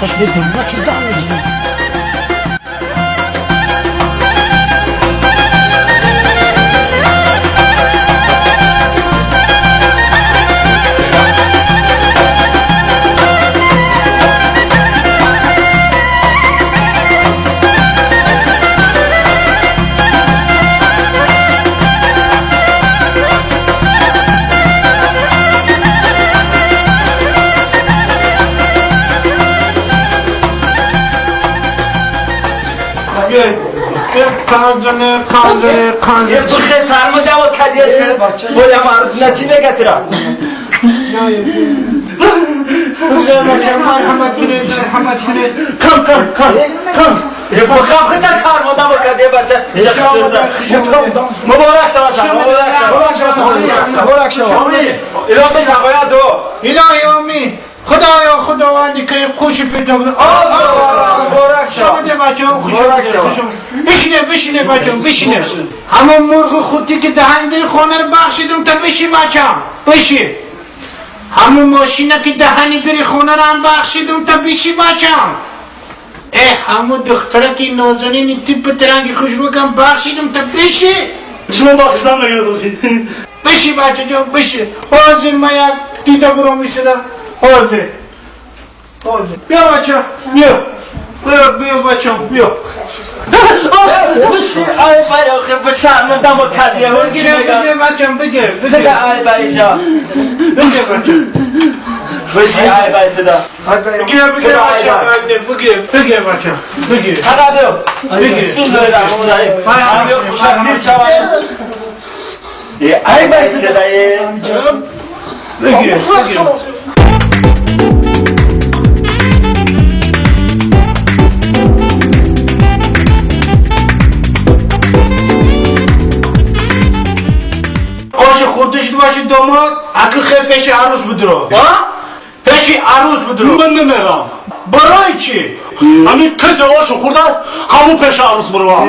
چشم دنیا چه زن. کانزنه کانزنه کانزنه یه چخه سرمده و کدیت باید معروض نچی بگترم کم کم کم کم بخم خیلی سرمده و کدیت بچه مبارک شود مبارک شود مبارک شود الهی نقایت دو الهی آمین خدایا خداوندی که خوش پیدا کنه. مبارک شود مبارک شود. بشینه بشینه بچم بشینه. همون مرغ خودی که دهنده خانه رو بخشیدم تا بشی بچم بشی. همون ماشینه که دهنی داری خانه رو هم بخشیدم تا بشی بچم. اه همون دختره که نازنین تیپ ترنگ خوش بکن بخشیدم تا بشی. شما بخشیدم نگه بشی بچه جان بشی. حاضر من یک دیده برو میشدم. حاضر حاضر بیا بچه بیا بیا بیا بچه بیا. بشی آی بای بشرمندم و کدیه چه بده بچم بگیر بده آی بای جا بگیر بچه بشی آی بای تدا بگیر بگیر بچم بگیر بگیر بچم بگیر حقا بیا بسم الله الرحمن الرحیم بیا خوشم شود آی بای تدا بگیر بگیر. خورده شده باشی داماد اکه خیلی پیش عروس بدرو ها؟ پیش عروس بدرو من نمیرم. برای چی؟ همین کسی آشو خورده همون پیش عروس برو.